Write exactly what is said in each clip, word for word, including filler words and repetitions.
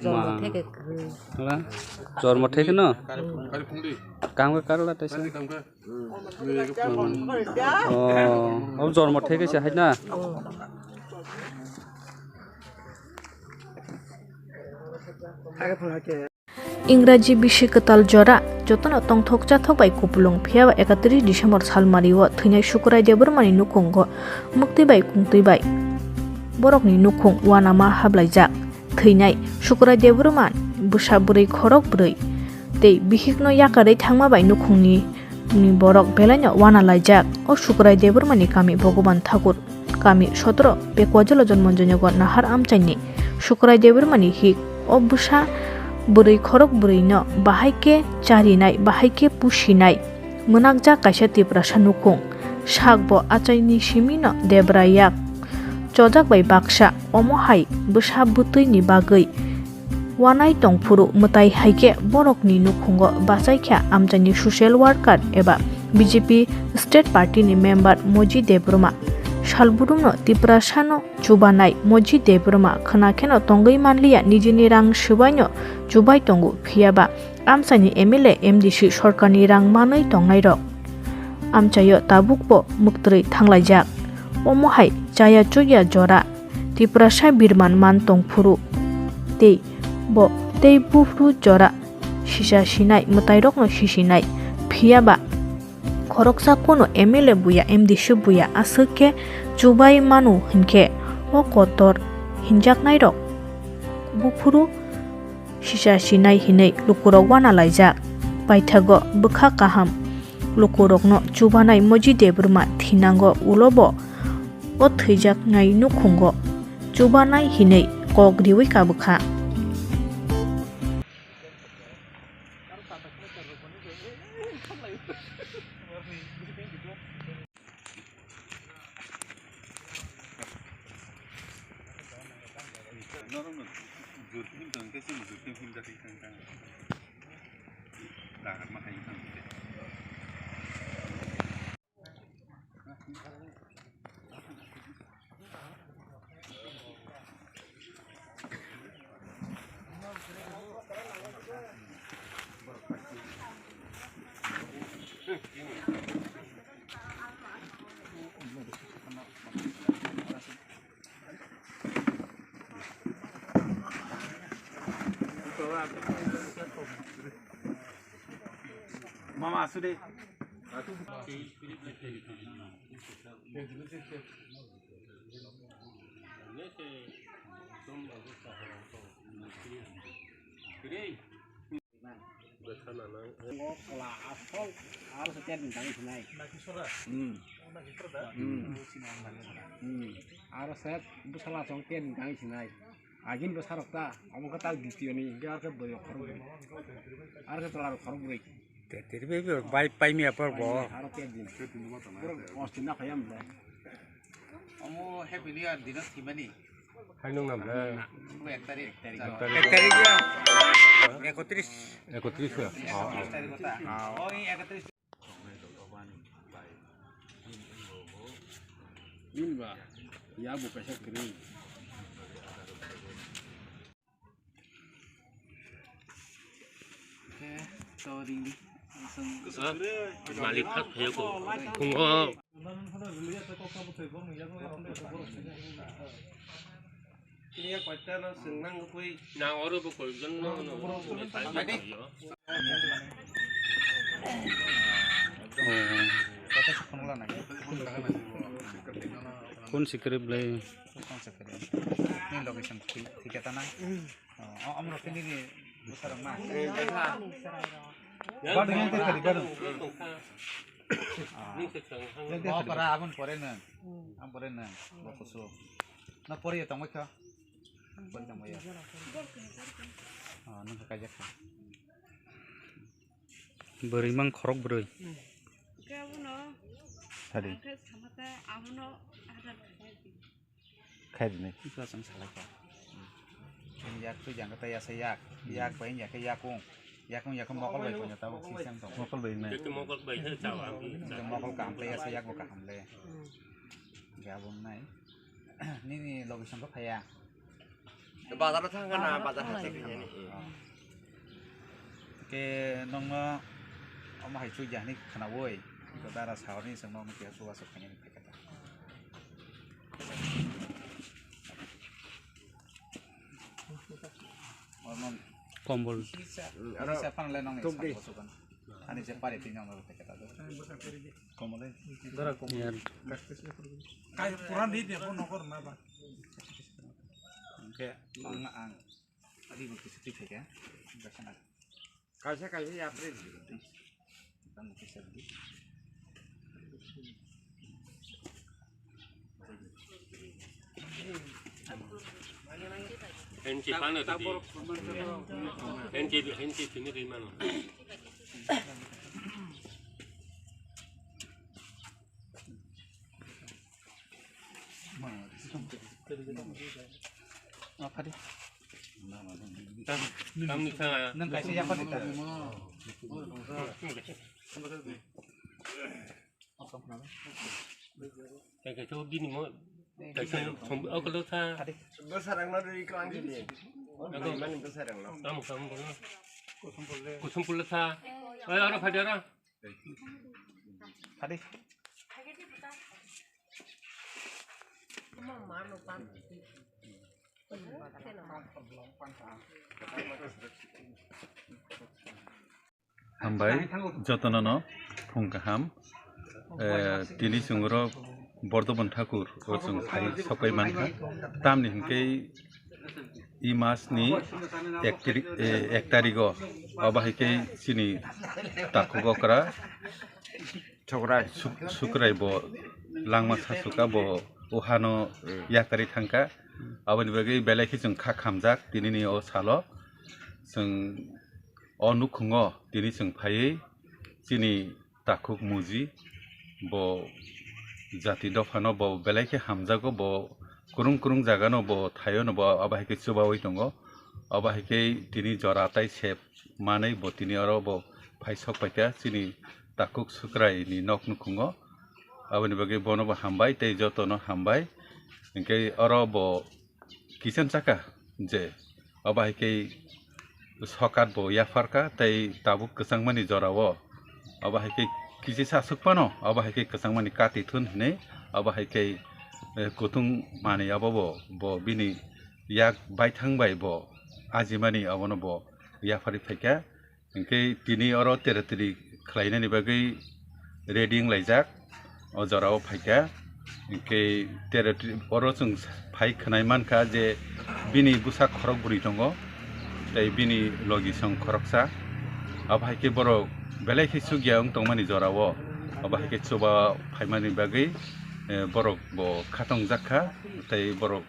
Jormo theke kwrwi. Hala? Jormo theke no? Kangwe karla taisa? Oh, oh, jormo theke se hai na? Ingraji bisi kwtal jora, jotono tongthok chathok bai kupulung, phiyaba ekatrish December salmario thwinai Sukurai Debbarmani nukhungo muktwi bai kungtwi bai borokni nukhung uanama hablaijak. Thwinai Sukurai Debbarma bwsa bwrwi khorok bwrwi tei bihikno yakarwi thangma bai nukhungni ni borok belaino uana laijak. O Sukurai Debbarmani kami Bhogoban Thakur kami sotro Pekwajalo Jonmonjoynagar Nahar amchaini Sukurai Debbarmani hik. O bwsa bwrwi khorok bwrwino bahai khe charinai, bahai khe pusinai mwnakjak kaisa Tiprasa nukhung. Sakbo achaini simino debra yak chojak bai baksa. Omo hai bwsa bwtwini bagwi uanai tongphuru mwtai hai khe borokni nukhungo bachaikha amchaini social worker eba B J P state party ni member Moji Debbarma. Salbudumno Tiprasano chubanai Moji Debbarma khwna kheno tongwi manliya, nijini rang swbaino chubai tongo, phiyaba amchaini M L A, M D C sorkarni rang manwi tongnairok amchaio tabukbo mwktwrwi thanglaijak. Omo hai chaya chuya jora Tiprasa birman man tongphuru tei bo tei buphuru jora sisa sinai mwtairokno sisinai, phiyaba khoroksa kuno M L A buya, M D C buya aswk khe chubai manu hinkhe o kotor hinjaknairok buphuru sisa sinai hinwi lukurok uana laijak. Paithago bwkha kaham lukurokno chubanai Moji Debbarma thinango, ulobo o thwijaknai nukhungo chubanai hinwi kok riwi kabwkha. Mama, asu de. Ngo kola asol aro se ten tang sinai. Hmm. Hmm. Hmm. Aro se bwsala song ten tang sinai. Agin bwsarok ta, omo khe tak ditiyoni, hinkhe aro khe bwrwi khorok bwrwi. Aro khe tola rok khorok bwrwi. Te tiri bai bai pai miya por bo. Aro khe din. Pura osti na phayam le. Omo Happy New Year dino thimani. Hai nung nam le. Bo ek tarik. Ek tarik. Ek tarik ya. Ekotris. Ekotris ya. Oh, oh. Ek tarik kota. Oh, ini ekotris. Min ba, ya bo kaisa kwrwi. Malik kha phaiya ko. Phungo. Tini ya koita no swngnang wngkhui. Nang oro bo koijon no, no, no, no, no, no, no, no. Kun sikri blai? Kun sikri? Ni location thik, thik ta na? Oh, amro kini ni bwsarok na? Badu ni te khari badu. Ni se chang hang. Bo para abon pore na. Am pore na. Bo kusu. Na pore ya tongoi kha. Pore tongoi ya. Ah, nang ka jak kha. Bwrwi mang khorok bwrwi. Hadi. Khairni. Iko chwng salai kha. Yak tu jang ta yasa yak. Yak bai yak yakung. Yakung yakung mokol bai konya tabo system tong. Mokol bai nai. Mokol bai he chawa. Mokol kam le yasa yak bo kaham le. Gabung nai. Nini location ko phaya. Bazar o thang kana, bazar hati kanya ni. Ke nongno omo hai chuk ya hini khana woi. Ko dara saoni sengno omo ke suwa sok kanya ni phai kata. Kombol. Aro sa pan le nong ani je pare tin nong phai kata. Kombol. Dara kombol. Kai puran di dia pun nokor na ba. Oke, ang, ang. Tadi mau kisah kisah ya. Biasa nak. Kaisa kaisa yapri. Tadi mau kisah di. Henci pano tadi. Henci, henci sini di mana? Nang kaisa yaphar di ta. Kaisa bini mo, kaisa thom, okolo sa. Bwsarang no ri klang di. Mani bwsarang no. Tamo kamu bono. Kusum pulo sa. Oi, aro phadi aro. Phadi. Hambai, jotono no phung kaham. Eh, tini chwng oro Bordhoman Thakur o chwng phai sokai mankha. Tamni hinkhe i mas ni ek tari-, eh, ek tarigo, obo hai khe chini takhuk okra Sukrai. Suk-, Sukrai bo langma sasuka bo o hano yakarwi thangkha. Aboni bagwi belai khe chwng kha khamjak tinini o salo. Chwng o nukhungo tini chwng phaiwi chini takhuk muji bo jati dophano bo belai khe hamjago, bo kwrwng kwrwng jagano bo thaio no bo abo hai khe chubaui tongo. Abo hai khe tini jora tai sep manwi bo tini oro bo phai sok paikha chini takhuk Sukrai ni nok nukhungo. Aboni bagwi bono bo hambai tei jotono hambai. Hinkhe oro bo kicham saka je obo hai khe sokat bo yapharkha tei tabuk kwchangmani jorao obo hai khe kichisa aswk phano obo hai khe kwchangmani kati thun hinwi obo hai khe, eh, kutung manwi abo bo, bo bini yak baithang bai bo ajimani abono bo yapharwi phaikha. Hinkhe tini oro tere tiri khlainani bagwi ready wnglaijak, o jorao phaikha. Hinkhe tere tiri oro chwng phai khwnai mankha je bini bwsa khorok bwrwi tongo, tei bini logi song khoroksa. Abo hai khe borok belai khe chukya wng tongmani jorao, abo hai khe chuba phaimani bagwi, eh, borok bo khatongjak kha, tei borok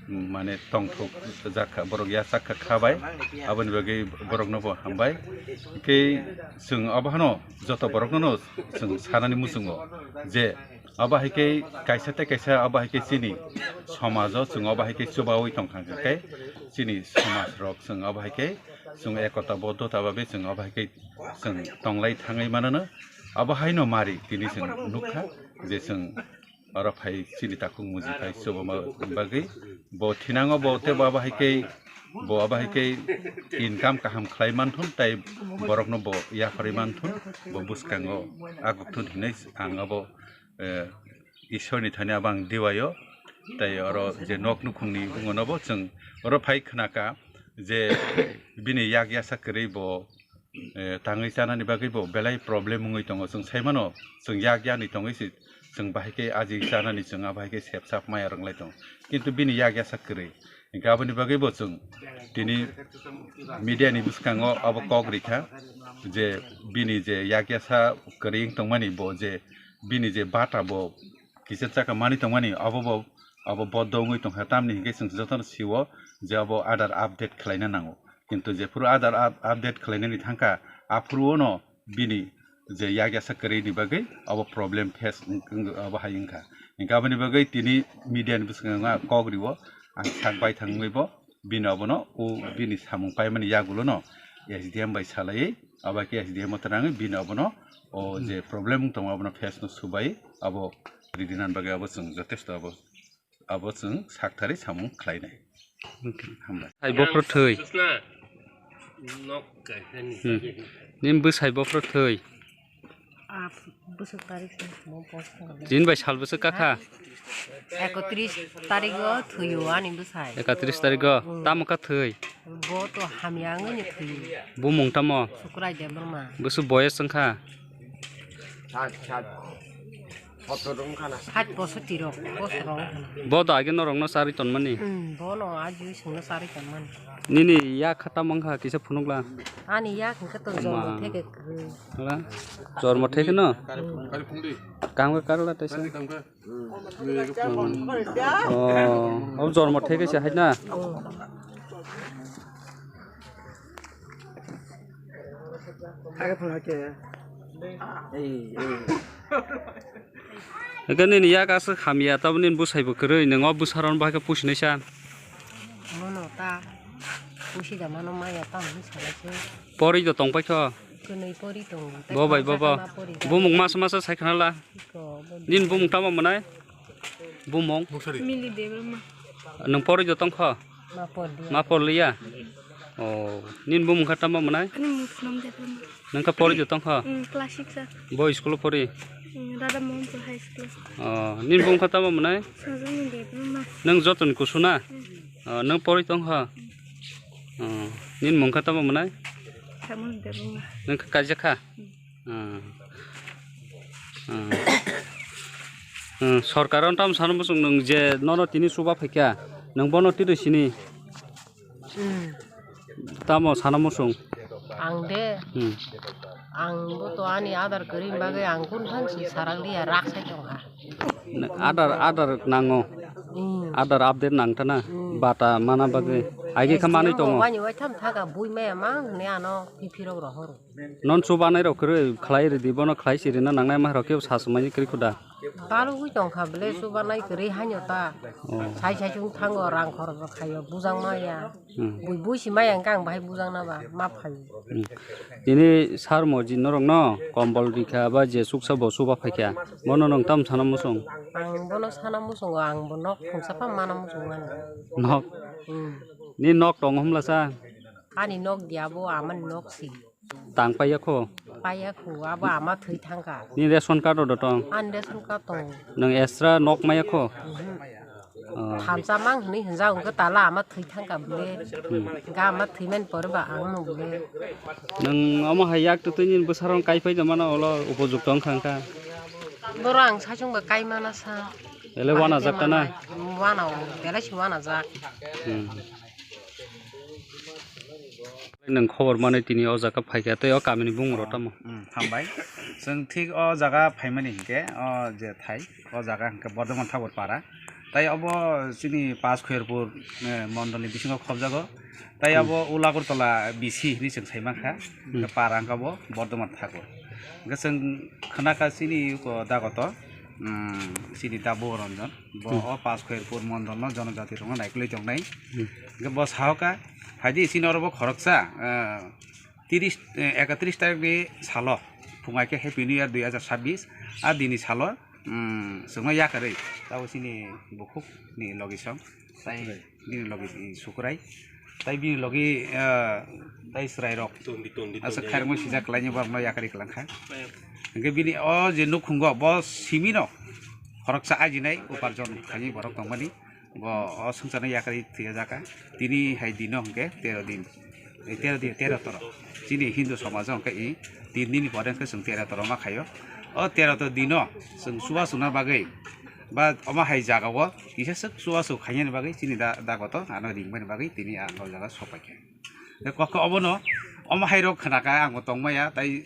mane tongthok jak kha, borok yachak kha kha bai, aboni bagwi borokno bo hambai. Hinkhe chwng abohano joto borokno no chwng sanani muchungo je abo hai khe kaisa tei kaisa abo hai khe chini somajo chwng abo hai khe chubaui tongkha, hinkhe chini somaj rok chwng abo hai khe chwng ekota boddhota babe chwng abo hai khe chwng tonglai thangwi mano. Abo haino mari tini chwng nukha je chwng oro phai chini takhuk muji phai chubama bagwi bo thinango bo tei bo abo hai khe, bo abo hai khe income kaham khlai manthun tei borokno bo yapharwi manthun bo bwskango agukthun hinwi ang abo, eh, Ishwarni thani abo ang diwaio. Tei oro je nok nukhungni bungono bo chwng oro phai khnakha je bini yak yasa kwrwi bo eh, tangwi chanani bagwi bo belai problem wngwi tongo. Chwng sai mano, chwng yak yakni tongwi se chwng bahai khe aji chanani chwng abo hai khe sep sap maya rwnglai tongo. Kintu bini yak yasa kwrwi. Hinkhe aboni bagwi bo chwng tini media ni bwskango abo kok rikha je bini je yak yasa kwrwi wng tongmani bo je bini je bata bo kisa chaka mani tongmani abo bo, abo boddo wngwi tongkha. Tamni hinkhe chwng jotono siwo je abo Aadhaar update khlaina nango. Kintu jephuru Aadhaar up-, update khlainani thangkha, aphuru ono bini je yak yasa kwrwini bagwi abo problem face wng-, wng-, abo hai wngkha. Hinkhe aboni bagwi tini media ni bwskango kok riwo, ang sak baithang wngwi bo bini abono o bini samung paimani yagulono S D M bai salaiwi, abo khe S D M o twrangwi bini abono o je problem wng tongo abono face no subai abo ridinani bagwi abo chwng jotesto abo, abo chwng saktharwi samung khlainai. Hambai. Hai bophro thwi. Hmm. Nin bwsai bophro thwi. Ah, bwswk tarik se mo post. Jin bai sal bwswk kakha. Ekotris tarik o thwiyo ani bwsai. Ekotris tarik o. Hmm. Tamo kha thwi. Bo to hamya wngwi ni thwi. Bumung tamo? Sukrai Debbarma. Bwswk boyes wngkha? Sat, sat. Sat bosor tirok, bosor wngkha. Bo da age norokno charwi tonmani? Hmm, bono aji songno charwi tonmani. Nini yak kha tamo wngkha kisa phunukla? Ani yak hwnkhe to jormo theke kwrwi. Hala? Jormo theke no? Hmm. Kaham khe karla taisa. Oh, oh, jormo theke se hai na? Oh. Eke nini yak aswk hamya, tabuk nini bwsai bo kwrwi, nwng o bwsa rok no bahai khe pusinai sa. Mono ta pusi da mano maya ta hwnwi salai se. Pori do tong paikho. Kwnwi pori tongo. Bo bai bo bo. Bumung masa masa sai khna la. Nini bumung tamo mwnai? Bumung? Mili Debbarma. Nwng pori do tongkho? Ma pori. Ma porliya? Oh, nini bumung kha tamo mwnai? Ani Muslim Debbarma. Nwng kha pori do tongkho? Mm, class six a. Bo school o pori? Mm, Radha Mohanpur High School. Oh, nini bumung kha tamo mwnai? Sajani Debbarma. Nwng jotoni kusu na? Mm. Oh, nwng pori tongkho? Oh, nini mung kha tamo mwnai? Samon Debbarma. Nwng kha kaijak kha? Mm. Ah. Ah. Ah, sorkar o tamo sana muchung nwng je nono tini chuba phaikha, nwng bono twi sini? Hmm. Tamo sana muchung? Ang de? Hmm. Ang bo to ani adar kwrwi bagwi ang kun thang si sarak liya rak sai tongkha. Adar, adar nango? Hmm. Adar update nang tana? Hmm. Bata mana bagwi? Aige kha manwi tongo? Wani wai tham thaka bui maya mang hwnwi ano piphirok rohoro. Non chubanai rok kwrwi khlai ridi, bono khlai si rina nangnai ma rok kebo sa swmani kwrwi khuda. Barugwi tongkha bwle chubanai kwrwi haino ta. Oh. Sai sai chung thango rang khorok rok khaio bujang maya. Hmm. Bui bui si maya hwnkhe ang bahai bujang na ba ma phaio. Hmm. Tini sar mo jin norok no kombol rikha ba je suksa bo chuba phaikha. Bono nwng tam sana muchung? Ang bono sana muchungo, ang bo nok thumsa pha mana muchung mano. Nok? Hmm. Ni nok tong humla sa? Ani nok dia bo amani nok si. Tang paiya kho? Paiya kho, abo ama thwi thangkha. Ni ration card o do tong? Ani ration card tong. Nwng extra nok maya kho? Mhm. Oh. Thamsa mang hwnwi hwnjak hwnkhe tala ama thwi thangkha bwle. Hmm. Ga ama thwi mani pore ba ang no bwle. Nwng omo hai yak twtwi nini bwsarok kai pai da mano, olo upojukto wngkha wngkha. Boro ang saichung ba kai mana sa. Ele wana jak ta na? Wana o, belai si wana jak. Hmm. Nwng khobor manwi tini o jaga phaikha, tei o kamini bumung rok tamo? Hmm, hambai. Chwng thik o jaga phaimani hinkhe, o je thai, o jaga hinkhe Bordhoman Thakur Para. Tai obo chini Panch Khairpur, eh, mondolni bisingo khobjago. Tai abo Ulagartala B C hinwi chwng sai mankha. Hinkhe para hinkhe abo Bordhoman Thakur. Hinkhe chwng khnakha chini uko dagoto, um, chini Dabu Ranjan. Bo o Panch Khairpur mondolno jonojati rokno naikolwi tongnai. Hinkhe bo sahoka, phaidi chini oro bo khoroksa, eh, tiris, eh, ekatris tarikni salo phungai khe Happy New Year dui hajar sabbish. A dini salo, um, chwngno yakarwi tabo chini bukhukni logi song. Tai bini logi, i, Sukrai. Tai bini logi, ah, tai chwrairok. Tondi, tondi, aswk tondi. Khairokma sijak khlaini borokno yakarwi kwlangkha. Hinkhe bini o je nukhungo bo simino khoroksa ajinai uparjon khainai borok tongmani. Bo o swngcharno yakarwi thwiyajaka. Tini hai dino hinkhe tero din. Ei tero din, tero toro. Chini Hindu somajo hinkhe i tin dini pore hinkhe chwng tero toro ma khaio. O tero to dino chwng chubachu na bagwi ba omo hai jagao kisa swk chubachu khainani bagwi chini da, dagoto ano ringmani bagwi tini ang o jaga sopaikha. Kok obono omo hai rok khnakha ang bo tongmaya, tai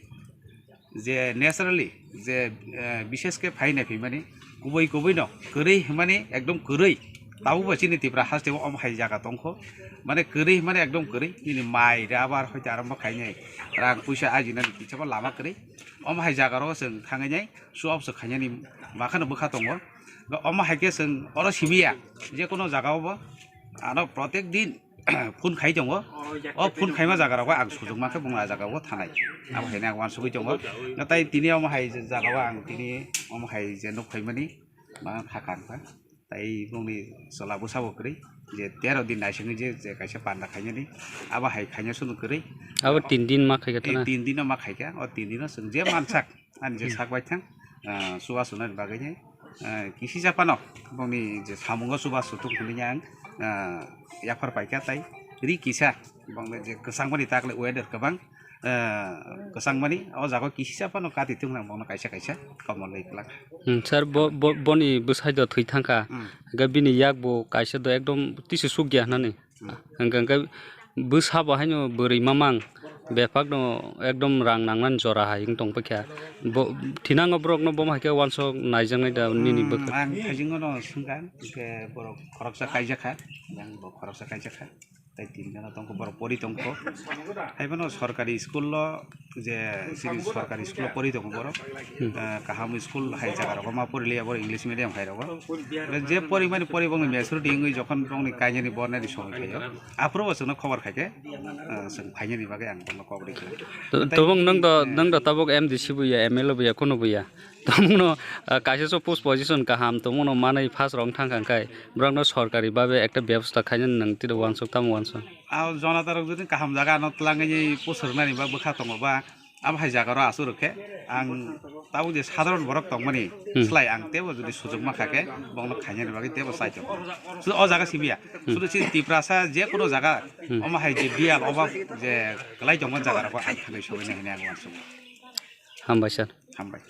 je naturally je, eh, bishesh khe phai nai phimani kubui kubui no kwrwi hwnmani ekdom kwrwi. Tabukbo chini Tripura haste o omo hai jaga tongkho, mane kwrwi hwnmani ekdom kwrwi. Nini mai rubber hoite arombo khainai, rang puisa ajinani kisabo lama kwrwi. Omo hai jaga rok chwng thangwi nai swap swk khainani makhano bwkha tongo. Omo hai khe chwng oro simiya, je kono jaga o bo ano protek din phone khai tongo. O phone khaima jaga rogo ang sujukma khe bung a jaga o thanai. Abo hai nang wansugwi tongo. Natai tini omo hai jaga o ang tini omo hai je nuk phaimani ma hakha wngkha. Tai bungni chwla bwsa bo kwrwi. je tero din naisingwi je, je kaisa panda khainani, abo hai khaina sunu kwrwi. Abo tin din ma khaikha. Eh, tana? Tin dino ma khaikha, o tin dino chwng je mansak, ani je Hmm. sak bai thang, ah, chubachu nani bagwi ni, ah, kisi japhano bongni je samungo chubachu thung hwnwi ang, ah, yaphar paikha tai ri kisa bongni je kwchangmani takle weather kwbang, ah, kwchangmani o jaga kisi japhano kati thung nang bongno kaisa kaisa komorlwi kwlak. Hmm, sir, bo, bo, boni bwsai do thwi thangkha. Hmm. Hwnkhe bini yak bo kaisa do ekdom tisi sukya hwnani. Hmm. Hwnkhe, hwnkhe bwsa bo haino bwrwi mamang, bepakno ekdom rang nangnani jora hai wng tong paikha. Bo, thinango borokno bomo hai khe uansuk naijaknai da nini Hmm, bwkha? Ang thaisingono swngkha, hwnkhe borok khoroksa kaijakha, yang bo khoroksa kaijakha. Tai tin jona tongkho, borok pori tongkho. Haiphano sorkari school-o je chini sorkari school-o pori tongo borok. Hmm. Ah, kaham school hai jaga rogo ma pori liya borok English medium hai rogo. Je pori mani pori bongni maturity wngwi jokhon bongni kainani bornani somoi phaio, aphuru bo chwngno khobor khaikhe, ah, chwng phainani bagwi ang bono kok rikha. To-, tei tobong nwng do, eh, nwng do tabuk M D C bo ya, M L A bo ya, kunu bo ya. Tongmungno, ah, kaisa so post position kaham tongmungno manwi first round thangkha hwnkhe, borokno sorkari babe ekta bebosta khainani nwng tini uansuk tamo uansuk? Ah, jonatarok jodi kaham jaga ano twlangwi post rwnani ba bwkha tongo ba, abo hai jaga ro aswk rwkhe ang tabuk je sadharon borok tongmani Hmm. slai ang tebo jodi sujok mankha khe bongno khainani bagwi tebo chai tongo. Sudu o jaga sibiya, Hmm. sudu chini Tiprasa je kono jaga Hmm. omo hai je biyal oba je kwlai tongmani jaga rokbo ang thangwi sogwi nai hinwi ang uansuk. Hambai sir. Hambai.